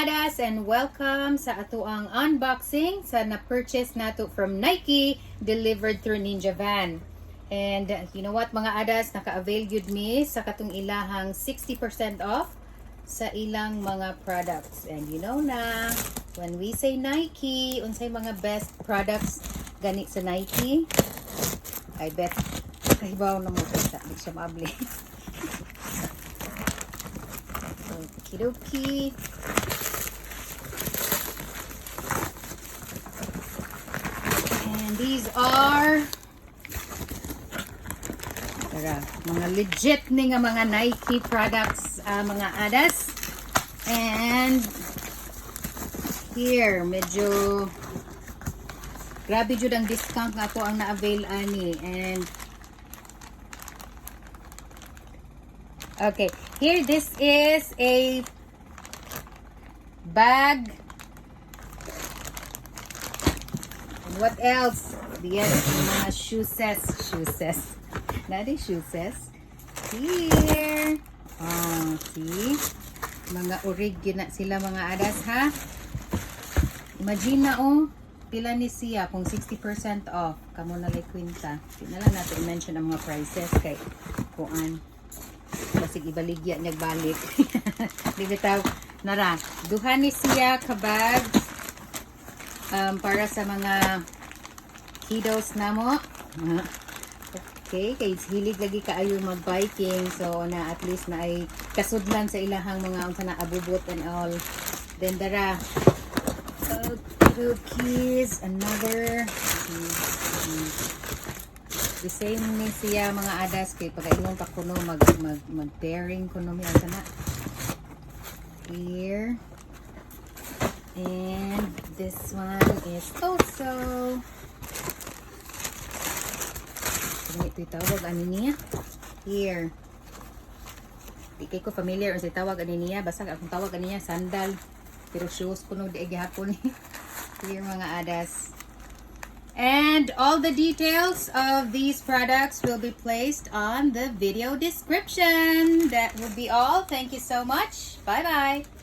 Adas, and welcome sa atoang unboxing sa na-purchase nato from Nike delivered through Ninja Van. And you know what, mga Adas, naka-avail gyud mi sa katong ilahang 60% off sa ilang mga products. And you know na, when we say Nike, unsay mga best products gani sa Nike? I bet kahibaw na mo sa di siya maabli. Okie. And these are, tara, mga legit ni nga mga Nike products, mga Adas. And here, medyo grabe jud ang discount nga ako ang na-avail ani. And okay, here this is a bag. And what else? Yes, mga shoeses. Shoeses. Nadi shoeses. Here. Oh, see? Mga urig yun na sila, mga Adas, ha? Imagine na, oh. Pila ni siya kung 60% off. Kamo na lay kwenta. Di na lang natin i-mention ang mga prices kay kuan. Basig ibaligya niya balik. Di bitaw. Nara, duha ni siya ka bags para sa mga kiddos namo. Okay, kay hilig lagi kaayo mag-biking, so na at least na ay kasudlan sa ilahang mga unsa na abubot and all. Then dara, okay, another the same ni siya, mga Adas, kay pagaingon pa kuno mag mag mag pairing kuno mi unsa na. Here. And this one is also, ano ito tawag ani niya? Here. Di kay ko familiar sa tawag ani niya. Basta akong tawag ani niya sandal. Pero shoes kuno di gihapon. Here, mga Adas. And all the details of these products will be placed on the video description. That will be all. Thank you so much. Bye-bye.